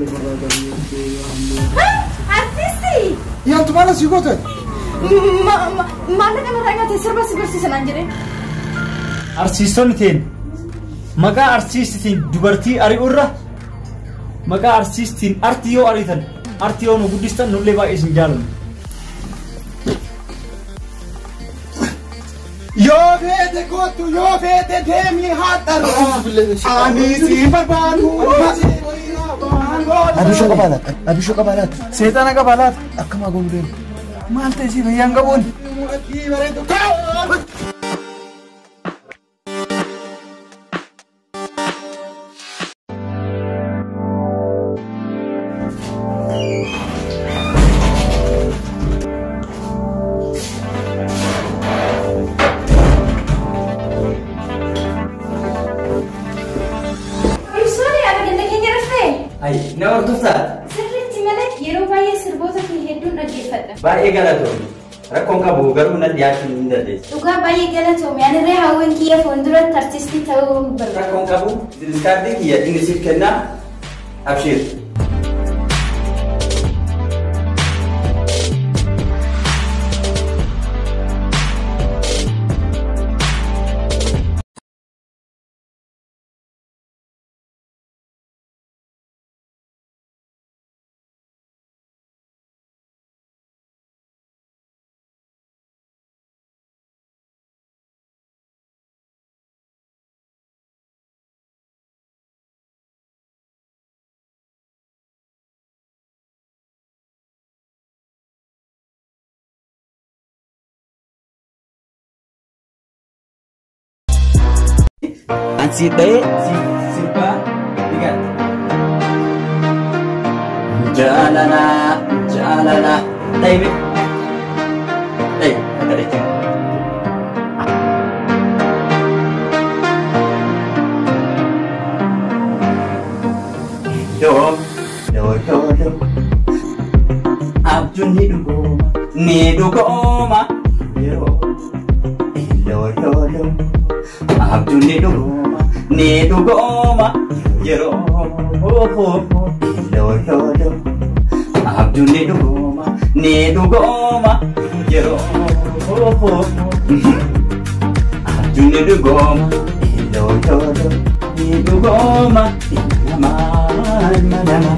Lafarraa qabee. Artisti! Yaantu maal asii goote? Maallaqa narraa nyaatee sirba si barsiisa naan jedhee. Arsiistonni teen maqaa arsiistitiin dubartii ari'urra maqaa arsiistiin artii yoo ariitan artii yoo nu guddistan nullee baay'ee isin jaalanna. Yoo feete kottu yoo feete deemi haadharra. Ani si barbaadu. Abishoo qabaa laata? Abishoo qabaa laata? Seexana qabaa laata? Akkam haa goonu deemu? Maal ta'e si fayyaan qabuun? Ibsoon yaada ganda keenya dhuftee? Ay, na hordoftaa? Sirriitti malee yeroo baay'ee sirboota kee hedduun dhaggeeffadha. Baay'ee galatoomi. Rakkoon qabu garuu na dhiyaachuu hin dandeessu. Dhugaa baay'ee galatoomi. Ani irree hawwiin kiyya fuulduratti artistii ta'uu barbaada. Rakkoon qabu kaardii kiyya inni siif kennaa abshiir. Ansi dha'ee sirbaa ni galta. Jaalala jaalala dha'ime dha'i akka dha'e. Doo doo doo doo abjuun ni dhugooma ni dhugooma yeroo doo doo doo abjuun ni dhugooma ni dhugooma yeroo doo doo doo abjuun ni dhugooma ni dhugooma yeroo abjuun ni dhugooma doo doo doo ni dhugooma namaa ilma namaa.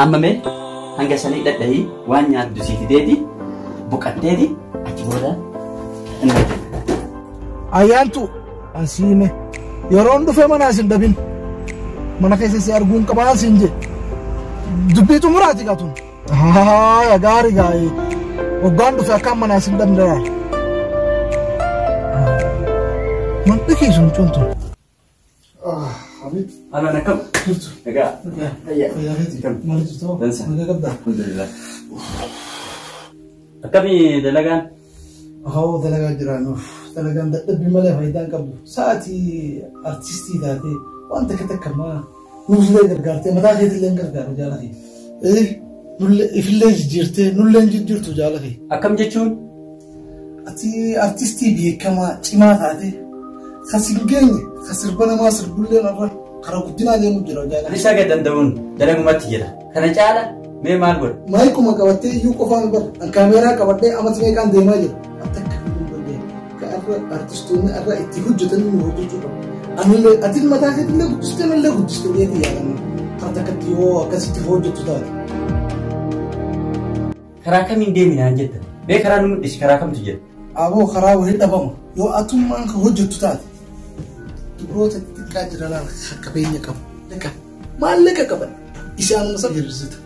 Amma mee hanga sanii dhadhahii waan nyaattu sii fideeti boqatteeti achi booda hin hojjeta. Ayyaantu asiime yeroon dhufe mana asin dhabin mana keessa si arguun qabaa siin jedhe dubbii xumuraati qaatun. Haa gaarii gaarii waggaan dhufe akkaan mana asin dhabne laal. Man dhikii sun cuntu. Habib. Alaan akkam? Jirtu. Egaa. Fayyaa keeti. Maal jirtu? Dansa. Nagaa qabdaa? Alhamdulillah. Akkamii dalagaan? Haa dalagaa jiraanuuf dalagaan dadhabbii malee faayidaa hin qabdu. Sa'aatii artistii taatee waan takka takka maa nuufillee gargaartee mataa keetillee hin gargaaru jaala kee. Nullee ifillee jijjiirtee nullee hin jijjiirtu jaala kee. Akkam jechuun? Ati artistii beekamaa cimaa taatee kan si hin geenye kan sirba namaa sirbullee irra karaa guddinaa deemu jira jaala. Anis haga danda'uun dalagumatti jira. Kana caala mee maal godha? Maayikuma qabattee iyyuu qofaan bara an kaameeraa qabadhee ammas meeqaan deemaa jira. Ati akka fiduu dandeenye kan irra artistoonni irra itti hojjetan nu hojjechuu qabu. Anillee ati mataa keetillee guddistee nallee guddistee beekii yaadanna. Karaa takkatti yoo akkasitti hojjettu taate. Karaa kamiin deeminaan jetta? Mee karaa nu mul'isi karaa kamtu jira? Aboo karaa wayii dhabama yoo atummaan kan hojjettu taate. Dubroota xixiqqaa jira laala kan qabeenya qabu. Maallaqa qaban isaanuma sana hir'isita.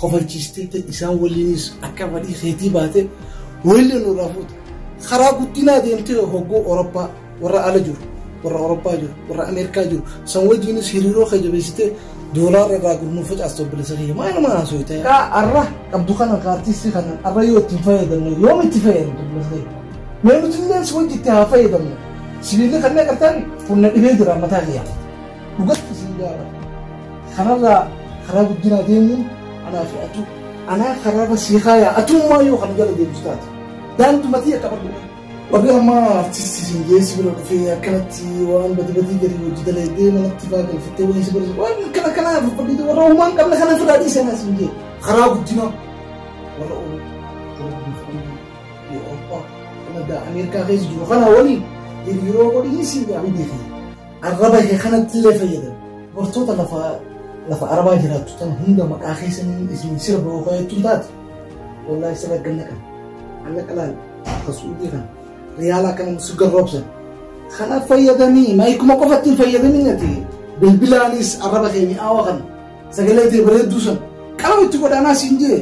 Kofalchiistee isaan waliinis akka fedhii keetii baatee wayillee nurraa fuuta. Karaa guddinaa deemtee hoggoo Awurooppaa warra ala jiru warra Awurooppaa jiru warra Ameerikaa jiru san wajjiinis hiriiroo kee jabeessitee doolaarra irraa gurmuu facaastu obboleessa kiyya maal nama haasoo ta'e. Arra qabdu kana artistii kana arra yoo ittiin fayyadamne yoom itti fayyadamtu obboleessa kiyya. Mee nuti illee si wajji itti haa fayyadamnu. Sibiilli kanneen qartaan humna dhibee jira mataa kiyya. Dhugatti siin gaara. Kanarraa karaa guddinaa deemuun anaa fi atu anaa karaarra sii kaayaa atummaa yoo kana jala deemtu taate. Daandumatii akka qabdu. Warri amma artistii siin geessi bira dhufee akkanatti waan badi badii gadi hojii dalaydee manatti faa galfattee wayii si bira waan kana kana faffadhiite warra uumaan qabne kana firraa dhiisan siin jee karaa guddinaa warra warra biyya Awurooppaa Kanadaa Ameerikaa keessa jiru kana waliin hiriiroo godhii siin jaa beekee arraba kee kanatti illee fayyadame dubartoota lafa lafa arabaa jiraattu tan hunda maqaa keessaniin isin sirba yookaan jettuun taate wallaahi sirra ganna kana maallaqa laal ka suudii kana riyaala kana si garroobsan kana fayyadamii maayikuma qofatti hin fayyadamin ati bilbilaanis arraba kee mi'aawa kana sagalee tee bareedduu san qalama itti godhaanaa siin jee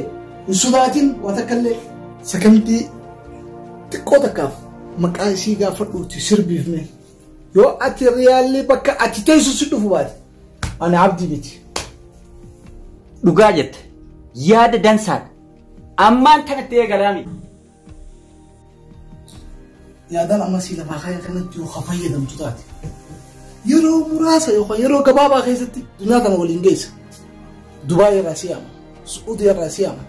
hin sodaatin waa takka illee sakantii xiqqoo takkaaf maqaa isii gaafadhuuti sirbiif mee yoo ati riyaalli bakka ati teessu si dhufu baate ani abdii miti. Dhugaa jette yaada dansaadha. Ammaan kanatti eegalaami. Yaadaan amma sii lafaa kaya kanatti yoo fayyadamtu taate yeroo muraasa yookaan yeroo gabaabaa keessatti duniyaa kana waliin geessa. Dubaay irraa si yaaman, Su'uudii irraa si yaaman,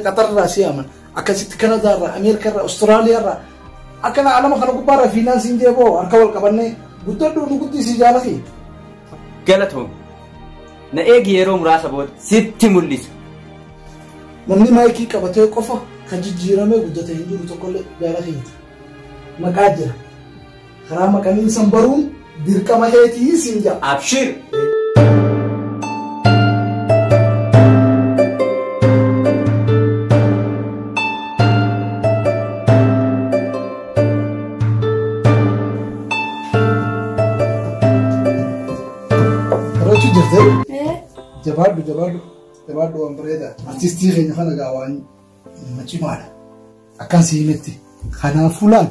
Qatar irraa si yaaman, akkasitti Kanadaa irraa, Ameerikaa irraa, Awustiraaliyaa irraa akkana alama kana gubbaa irraa fiinaansiin jee boo harka wal qabannee guddadhu nu guddisi jaalaki. Galatoomi. Na eegi yeroo muraasa booda sitti mul'isa. Namni maayikii qabatee qofa kan jijjiiramee guddate hin jiru tokkollee jaala keenya. Maqaa jira. Karaa maqaniin san baruun dirqama keetii siin jaa. Abshir. Barachuu jirtee? Jabaadhu jabaadhu jabaadhu waan bareeda. Artistii keenya kana gaa waan nama cimaadha. Akkan si himetti. Kanaafuu laal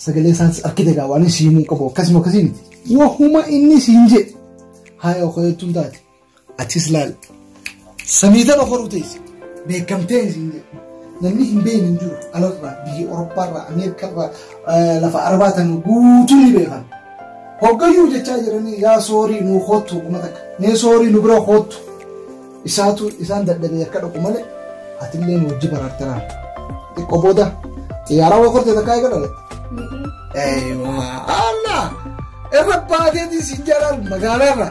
sagalee isaas argite gaa waan si himuu qabu akkasuma akkasii miti. Wahuma inni siin jedhe haaya ho'eettuun taate. Atis laal samii tana horuu teesse beekamtee siin jedhe. Namni hin beekne hin jiru alarraa biyya Awurooppaarraa Ameerikarraa lafa Arabaa tana guutuu ni beekan. Hoggayyuu jechaa jiranii yaa soorii nuu koottu hogguma takka mee soorii nu bira koottu isaatu isaan dadhabee akka dhaqu malee atillee nu wajji baraarteraan xiqqoo booda xiyyaaraa waa kortee takkaa eega dhalatte. Eeywaa Allah irra baateetii siin jalaan magaalaarra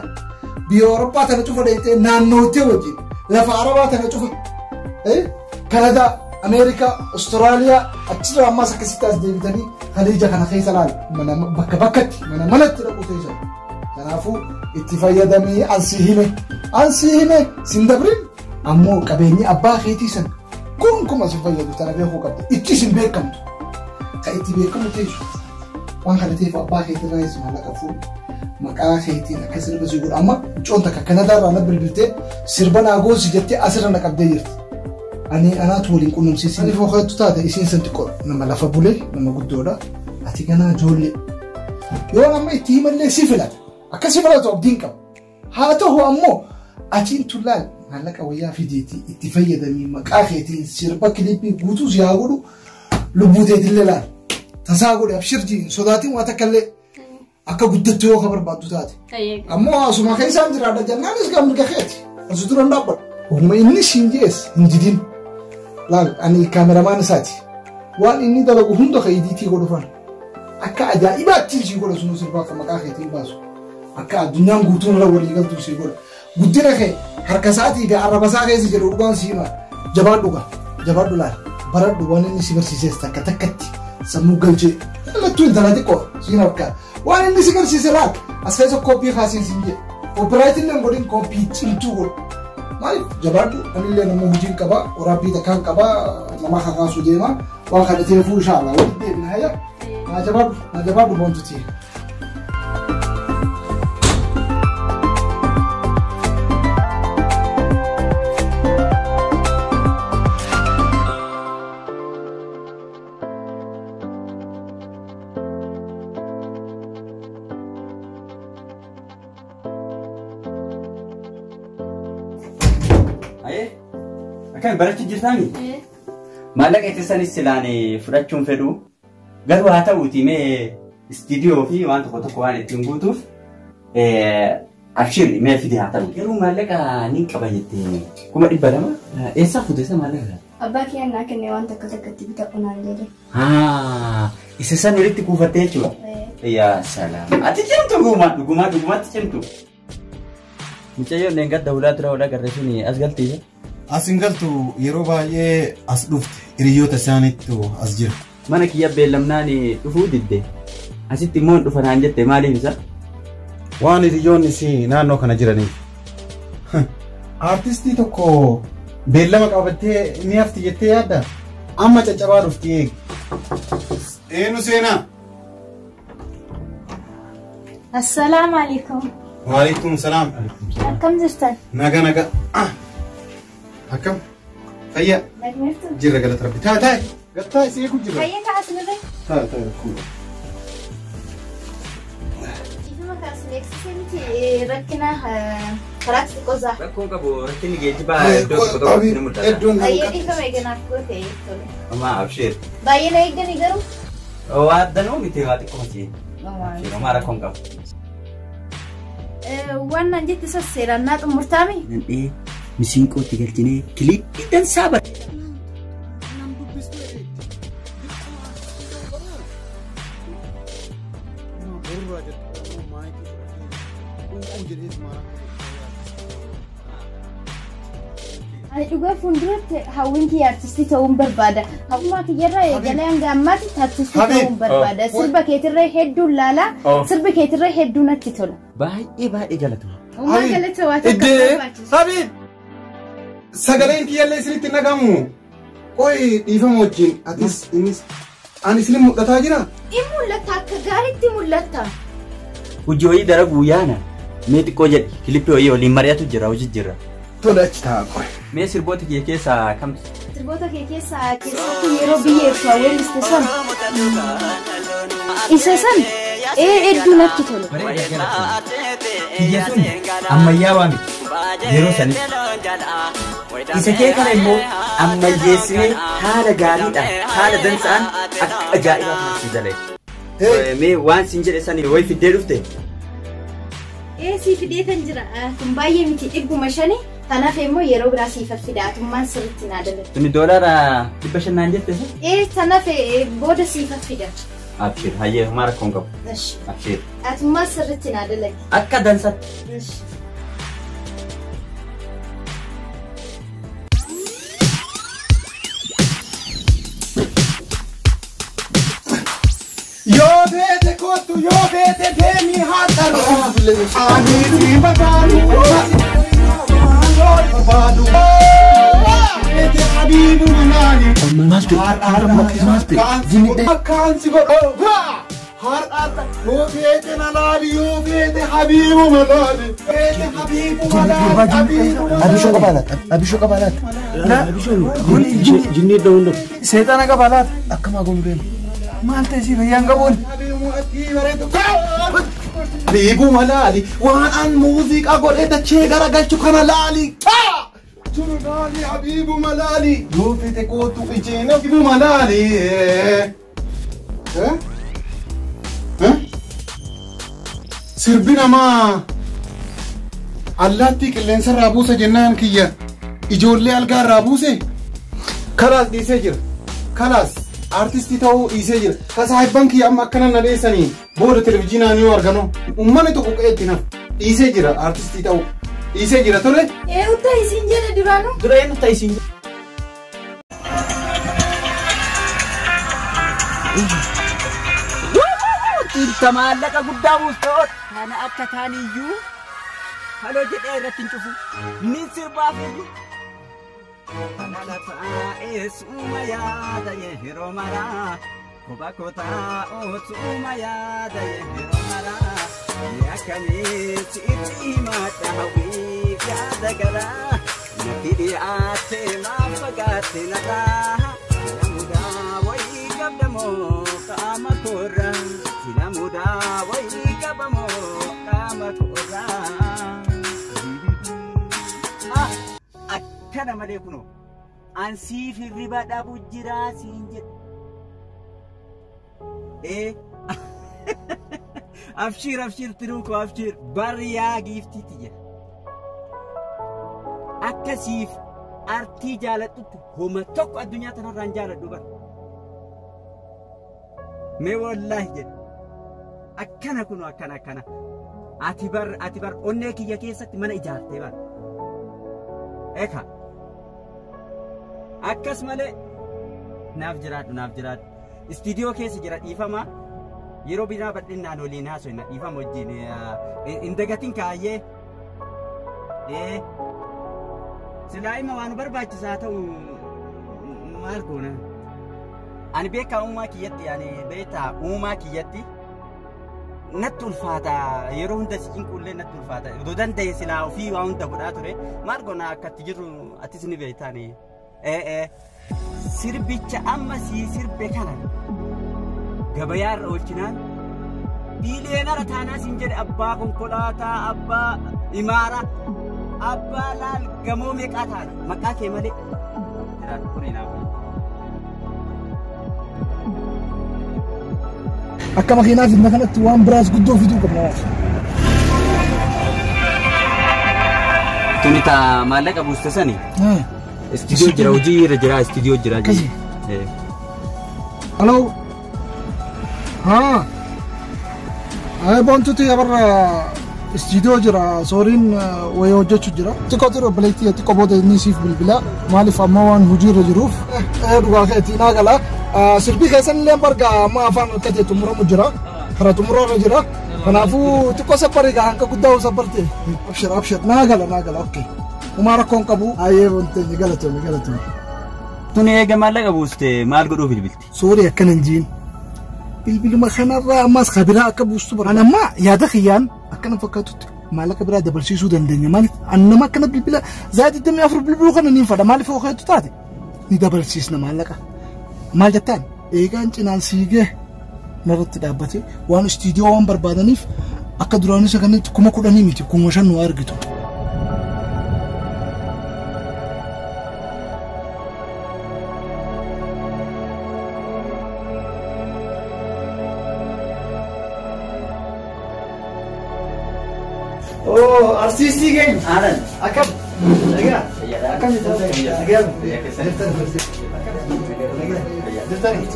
biyya Awurooppaa tana cufa dheeytee naannoottee wajjin lafa Arabaa tana cufa Kanadaa Ameerikaa Awustiraaliyaa achirraa ammaas akkasitti as deebitanii Khaliija kana keessa laal mana bakka bakkatti mana manatti dhaquu teessan. Kanaafuu itti fayyadamii an si hime an si hime sin dabrin ammoo qabeenyi abbaa keetii san gonkuma si fayyadu tana beekuu qabda itti sin beekamtu ka itti beekamu teessu waan kana ta'eef abbaa keetii irraa maallaqa fuudhu maqaa keetiin akka sirba si godhu amma mucoon takka Kanadaa irraa na bilbiltee sirba naa goosi jettee asirra na qabdee jirti. Ani anaatu waliin qunnamsiisin. Ani fooqattu taate isiin san xiqqoo nama lafa bulee nama guddoodha. Ati ganaa ijoollee. Yoo amma itti himallee si filata. Akka si filatu abdiin qaba. Haa ta'u ammoo atiin tullaal maallaqa wayyaa fideetii itti fayyadamii maqaa keetiin sirba kilippii guutuu si haa godhu lubbuu teetillee laal. Tasaa godhe abshir jiin sodaatiin waa takka illee akka guddattu yoo ka barbaaddu taate. Ammoo asuma keessaan jiraadha jennaanis gaa mirga keeti. Asu dura hin dhaabbadhu. Oguma inni siin jees hin didin. Laal ani kaameramaan isaati. Waan inni dalagu hunda ka idiitii godhu fana. Akka ajaa'ibaatti sii godha sunuu sirbaa akka maqaa keetiin baasu. Akka addunyaan guutuun irra walii galtu sii godha. Guddina kee harka isaatii fi arraba isaa keessa jedhu dhugaan sii hima. Jabaadhu gaa. Jabaadhu laal. Baradhu waan inni si barsiises takka takkatti sammuu galchee. Lattuu intala xiqqoo siin harkaa. Waan inni si barsiise laal. As keessa kooppii kaasiin siin jedhe. Koopiraayitii illee hin godhin kooppii cimtuu godhu. Maaliif jabaadhu anillee nama hojiin qaba waraabbii takkaan qaba nama kakaasuu deema waan kana ta'eefuu inshaAllah walitti deebina hayya naa jabaadhu naa jabaadhu boontuti. Ayee, akkami barachuu jirtaami? Maallaqa itti sanis silaan fudhachuun fedhu. Garuu haa ta'uuti mee istiidiyoo fi waan tokko tokko waan ittiin guutuuf abshir mee fide haa ta'u. Garuu maallaqa niin qaba jettee 200,000 eessaa fuute isa maallaqa kana? Abbaa kiyya naa kenne waan takka takkatti bitadhu naan jedhe. Haa, isa san walitti kuufattee jechuudha. Yaa salaam. Ati cimtu dhugumaa dhugumatti cimtu. Mucayyoon dheengadda hulaa dura hulaa garree suni as galtiisa. As hin galtu yeroo baay'ee as dhufte hiriyoota isaaniittu as jira. Mana kiyya beellamnaan dhufuu didde. Asitti immoo hin dhufa naan jette maaliif isa? Waan hiriyoonni isii naannoo kana jiraniif. Artistii tokko beellama qabattee ni hafti jettee yaadda? Amma caccabaa dhufti eegi. Eenyu seenaa? Assalaamu alaikum. Waalaikum salaam. Akkam jirtan? Naga naga. Akkam? Fayyaa? Nagmeertu? Jirra galata rabbi. Taa taa. Gattaa isii eegu jirra. Fayyaa ta'a asinirra? Taa taa rakkoo. Ifuma kaas beeksisee miti rakkina karaa xixiqqoosaa. Rakkoon qabu rakkinni geejjibaa iddoo tokko tokkotti ni mul'ata. Iddoon Baay'ee dhiifama eeganaaf goote tole. Homaa absheer. Baay'ee na eegdani garuu. Waa addanuu miti waa xiqqoo miti. Absheer homaa rakkoon qabu. Waan naan jette sasseeraan naa xumurtaami? Nandhee misiinqootti galchinee kiliippii dansaa bara. Ani dhugaa fuulduratti hawwiin kiyya artistii ta'uun barbaada. Hawwummaa kiyyarraa eegalee hanga ammaatti artistii ta'uun barbaada. Sirba keetirra hedduun laalaa, sirba keetirra hedduu natti tola. Baay'ee baay'ee galatuma. Uumaa galata waa takka barbaachisu. Habiib! Sagaleen kiyyallee isinitti hin dhagahamu. Qoy dhiifama wajjin atis innis ani isinin mul'ataa jira? In mul'ata akka gaariitti mul'ata. Hojii wayii daraguu yaana. Mee xiqqoo jedhi kilippii wayii waliin mari'atu jira hojii jira. Tole achi taa'a qoy. Mee sirboota kee keessaa kamtu? Sirboota kee keessaa keessattuu yeroo biyya ibsaa weelliste san isa san hedduu natti tola. Bareeda galatuma. Kiyya sun ammayyaawaa miti yeroo sanitti. Isa kee kana immoo ammayyeessinee haala gaariidhaan haala dansaan akka ajaa'ibaa kanatti dalage. Mee waan siin jedhe sani wayi fiddee dhufte? Sii fidee kan jira. Kun baay'ee miti 500 kanaaf immoo yeroo biraa siif fida atummaan sirriitti naa dalaga. Tuni $500 naan jette sa? Kanaaf booda siif fida. Abshir hayyee homaa rakkoon qabu. Abshir. Atummaan sirriitti naa dalage. Akka dansatti. Yoo feete kootu yoo feete deemi haadharra. Ani si barbaadu. Barbaadu. Feete habiibu manaani. Maaltu? Maaltu? Akkaan si godhu. Har'aadha. Yoo feete na laali yoo feete habiibu manaani. Feete habiibu manaani. Habiibu manaani. Abishoo qabaa laata? Abishoo qabaa laata? Jinnii iddoo hunda. Seexana qabaa laata? Akkamaa goonu deema? Maal ta'e si fayyaan qabuun? Habiibu malaali waan an muuziqaa godhee dachee garagalchu kana laali. Tunu laali habiibu malaali yoo feete kootu ijeen habiibu malaali. Sirbi namaa allaattii qilleensarraa buuse jennaan kiyya ijoollee algaarraa buuse kalaas dhiisee jira. Kalaas artistii ta'uu dhiisee jira. Kasaahibban kiyya amma akkana na dheessanii booda televizyiinaan yoo arganu uummanni tokko qe'eetti nafu dhiisee jira artistii ta'uu dhiisee jira tole. Eenyu ta'e isiin jedhe duraanuu? Dura eenyu ta'e isiin jedhe? Tinta maallaqa guddaa buustoo kana akka taaniyyuu haloo jedhee irratti hin cufu nin sirbaaf iyyuu. Kanala taa'ee suuma yaada yeroo maraa kopha kotaa'oo suuma yaada yeroo maraa akkamii sitti himadha hawwiif yaada garaa natti dhiyaate maaf fagaatte narraa sila mudaa wayii qabdamoo qaama koorraa sila mudaa wayii qabamoo qaama koorraa. Akkana malee kunoo an siif hirriba dhabu jiraa siin jedhe. Abshiir abshiir tiruu koo abshiir bariyaa giiftiiti jedha. Akka siif artii jaaladhutti homa tokko addunyaa tanarraan jaaladhu bara. Mee wallaahi jedhe. Akkana kunu akkana akkana. Ati bar onnee kiyya keessatti mana ijaartee bara. Eka. Akkas malee naaf jiraadhu. Istiidiyoo keessa jira dhiifama. Yeroo biraa bal'inaan waliin haasofna dhiifama wajjin. Hin dagatin kaayyee. Silaa ima waan barbaachisaa ta'u maal goona? Ani beekaa uumaa kiyyatti ani beektaa uumaa kiyyatti natti ulfaata yeroo hunda si cinqullee natti ulfaata. Odoo danda'e silaa ofii waa hunda godhaa ture maal goona akkatti jirru atis ni beektaani. Sirbicha amma sii sirbe kana gabayaa irra oolchinaan biiliyeenara taanaa siin jedhe abbaa konkolaataa abbaa imaara abbaa laal gamoo meeqaa taana maqaa kee malee. Jiraatu kun hinaafu. Akka makiinaa fidna kanatti waan biraas guddoo fiduu qabna. Tuni taa maallaqa buuste sani. Istiidiyoo jira hojii irra jira istiidiyoo jira. Aloo. Haa. Ay boontuti abarra istiidiyoo jira sooriin wayii hojjechuu jira. Xiqqoo ture obboleettii xiqqoo booda inni siif bilbila maaliif amma waan hojii irra jiruuf dhugaa keetii naa gala. Sirbii keessan illee barga amma afaan akka ta'e xumuramu jira. Karaa xumurarra jira. Kanaafuu xiqqoo sabbarii gaa hanqa guddaa sabbarte. Abshir abshir naa gala okay. Umaa rakkoon qabu. Ayyee wanteenya galatoomi. Tuni eega maallaqa buuste maal godhuu bilbilti? Soorii akkana hin jiin. Bilbiluma kanarraa ammas kabiraa akka buustu bara. An amma yaada kiyyaan akkana fakkaatutti maallaqa biraa dabalsiisuu dandeenya. Maaliif an nama akkana bilbila za'a 24 bilbiluu kana niin fadha. Maaliif hoo taate ni dabalsiisna maallaqa. Maal jettaan eegaan cinaan siigee narratti dhaabbate waan istiidiyoo waan barbaadaniif akka duraan isa kanatti 10,000 miti 5,000 nu argitu. Oh, artistii keenya. Aanan. Akkam? Nagaa. Akkam jirtan? Nagaa. Jirtani?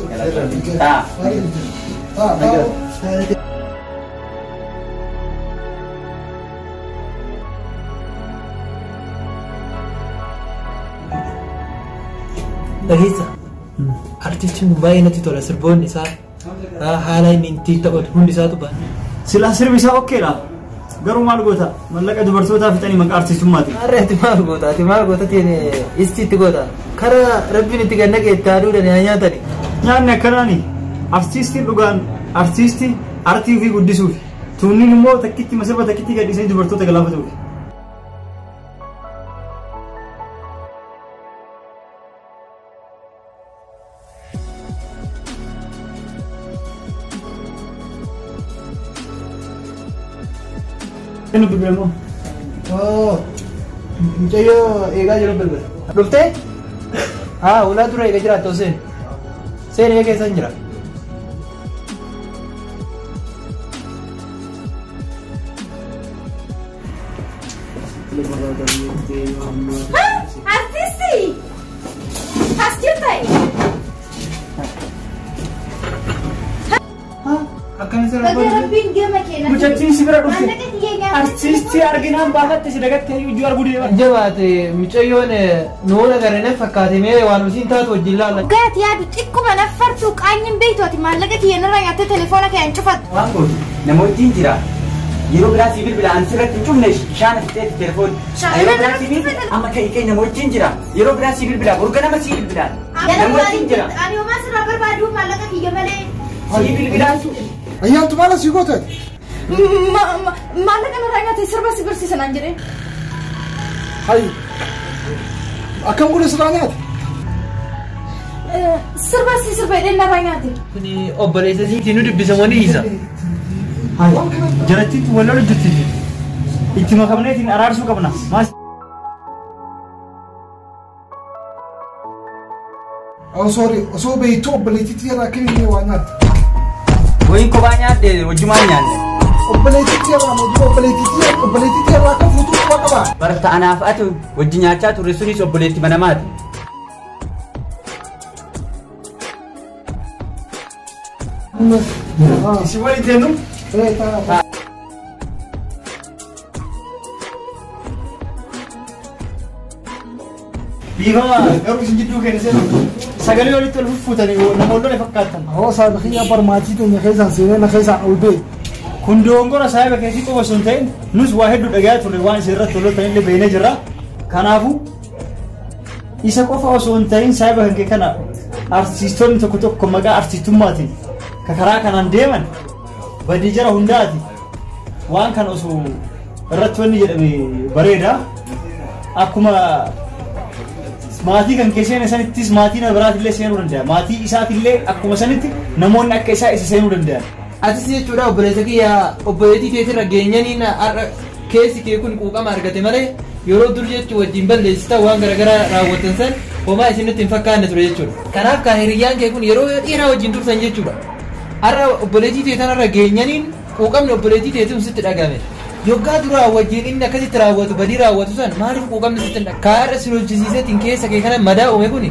Taa. Nagaa. Dhageessa. Artistiin kun baay'ee natti tola. Sirboonni isaa haala inni ittiin taphatu hundi isaatu baay'ee. Silaa sirbi isaa okkeedha. Garuu maal goota? Mallaqa dubartootaa fixanii maqaa artistummaati. Harree ati maal goota? Ati maal goota tiin istiitti goota? Karaa rabbiin itti gad naqe itti aduudhaan yaa nyaatani. Nyaanni akkanaani. Artistiin dhugaan artistii artii ofii guddisuufi. Tuunniin immoo takkitti masirba takkitti gadhiisanii dubartoota galaafatuufi. Kennu bilbila moo? Mucayyoo eegaa jiru bilbila. Dhuftee? Haa ulaa dura eegaa jiraattu seen. Seen eega keessan jira. Artistii! As jirtai? Rabbiin gama keenya. Mucattiin si bira dhufte. Artistii arginaan baafatte si dagatte iyyuu arguu deema. Jabaate mucayyoon nuun agarre na fakkaate mee waan isiin taatu wajjin laalla. Gaati yaadu xiqquma naffartuu qaanyiin beektu ati maallaqa kiyya narraa nyaattee telefoona kee hin cufattu. Waan gootu nama wajjin jira. Yeroo biraa si bilbila an sirratti hin cufne shaana fixeetti telefoon. Yeroo biraa si bilbila amma ka'ii ka'ii nama wajjin jira. Yeroo biraa si bilbila borga nama si bilbila. Nama wajjin jira. Ani homaa sirraa barbaadu maallaqa kiyya malee. Si bilbilaa. Ayyaantu maal asii goote? Maallaqa narraa nyaatee sirba si barsiisan an jedhee. Hayi. Akkam godhe sirraa nyaate? Sirba si sirba jedhee narraa nyaate. Kuni obboleessa isiitii nu dubbisamoo ni hiisa. Jarattiin wal lola jirti. Itti makamneetiin araarsuu qabna. Maas. Oh sorry, osoo beektuu obboleettiitti irraa kennee waa nyaatte. Wayin kophaa nyaadde wajjumaan nyaanne. Obboleettiitti irraa mootummaa obboleettiitti irraa akka fuutuu quba qaba. qaba. Barta anaaf ati wajji nyaachaa turre sunis obboleetti manamaati. Isin waliin teennu? Dhiifama garuu isin jidduu keenya seenu sagalee walitti ol fuffuutanii namoonni wal fakkaatan. Hoo saahiba kiyya barmaatii teenya keessaan seenee na keessaan ol ba'e. Kun dogongora saahiba keessi qofa osoo hin ta'in nus waa hedduu dhagayaa turre waan isin irratti tolootan illee beeknee jirra. Kanaafuu isa qofa osoo hin ta'in saahiba kan kee kana artistoonni tokko tokko maqaa artistummaatiin ka karaa kanaan deeman badii jara hundaati. Waan kana osoo irratti wanni jedhame bareeda. Akkuma maatii kan kee seene sanittis maatii nama biraatillee seenuu danda'a. Maatii isaatillee akkuma sanitti namoonni akka isaa isa seenuu danda'an. Atis jechuudha obboleessa kiyya obboleettii keetirra geenyaniin har'a keessi kee kun quuqama argate malee yeroo dur jechuu wajjin balleessita waan garaagaraa raawwatan san homaa isinitti hin fakkaanne ture jechuudha. Kanaaf kan hiriyyaan kee kun yeroo dheeraa wajjin turtan jechuudha. Har'a obboleettii tee tanarra geenyaniin quuqamni obboleettii teetiin sitti dhagame. Yoggaa duraa wajjin inni akkasitti raawwatu badii raawwatu san maaliif quuqamni sitti hin dhagame? Kaarra si lolchisiiseetiin keessa kee kana madaa uume kuni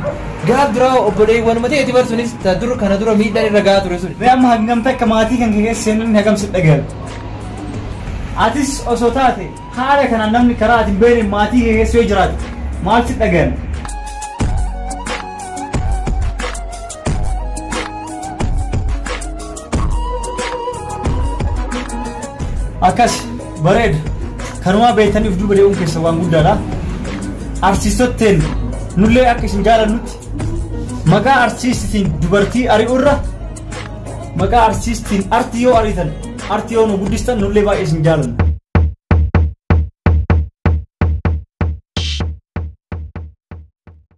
gaaf duraa obboleewwanuma ta'eeti barsuunis dur kana dura miidhaan irra gahaa ture suni. Mee amma hangam takka maatii kan kee keessa seenan hagam si dhagahame? Atis osoo taate haala kanaan namni karaa ati hin beekne maatii kee keessa yoo jiraate maal si dhagahame? Akkas bareeda. Kanumaa beektaniif duuba deemuun keessa waan guddaadha. Artiistotteen nullee akka isin jaalannutti maqaa artiistiin dubartii ari'urra maqaa artiistiin artii yoo ariitan artii yoo nu guddistan nullee baay'ee isin jaalanna.